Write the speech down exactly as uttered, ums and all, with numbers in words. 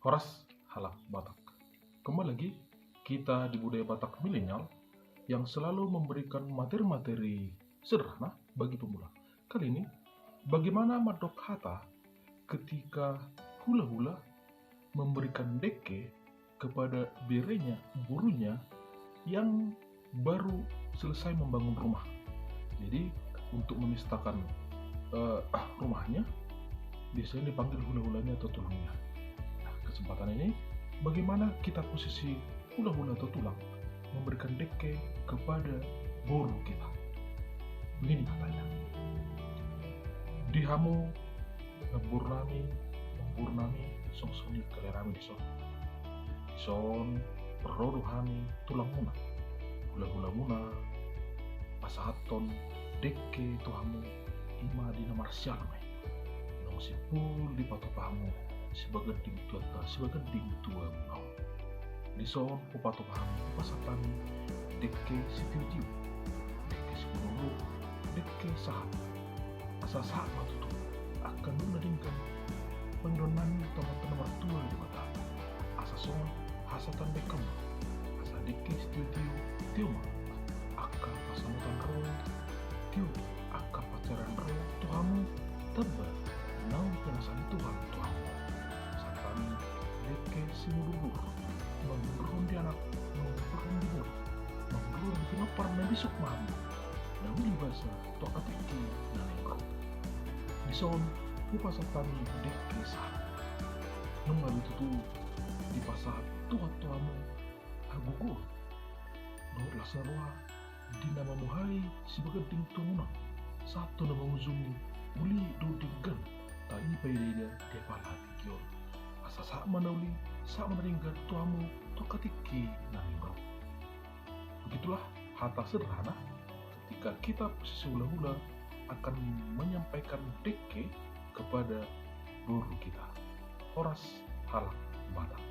Horas halak Batak. Kembali lagi kita di Budaya Batak Milenial yang selalu memberikan materi-materi sederhana bagi pemula. Kali ini, bagaimana mandok hata ketika hula-hula memberikan dengke kepada berenya, borunya yang baru selesai membangun rumah. Jadi, untuk memestakan, eh, rumahnya, biasanya dipanggil hula-hulanya atau tulangnya. Nah, kesempatan ini, bagaimana kita posisi hula-hula atau tulang memberikan dengke kepada boru kita? Begini katanya. Di hamu, lambur nami, lambur nami, songon i kalean nami dison. Dison, ro do hami tulangmuna, hula-hulamuna, pasahathon dengke tu hamu, i ma di na marsial ma i. Naung simpul dipatupa hamu, sibagending tuanta, sibagending tuamuna on. Dison, hupatupa hami, hupasahat hami dengke sitio-tio, dengke simudur-udur, dengke sahat. Asa sahat ma tutu angka na denggan pangidoan nami tu Amanta na martua Debata. Asa songon hasahatan dengke ma, asa dengke sitio-tio tio ma, angka pansamotan ro tio, angka pansarian ro tu hamu, tamba naung pinasali Tuhan tu hamu. Pasahat hami dengke simudur-udur, manghundurhon di anak, manghundurhon di boru, manghundurhon di pinompar na bisuk ma hamu, na uli basa tu angka tingki na naeng ro. Dison, hupasahat hami dengke sahat. Nunga be tutu dipasahat Tuhan tu hamu hagogoon dohot las ni roha di na mamuhai sibagending tuamuna on, sahat tu na mangujungi uli dohot denggan, tai paida-ida di apala tingki on. Asa sahat ma na uli, sahat ma na denggan tu hamu tu angka tingki na naeng ro. Begitulah hata sederhana ketika kita posisi hula-hula akan menyampaikan dengke kepada boru kita. Horas halak Batak.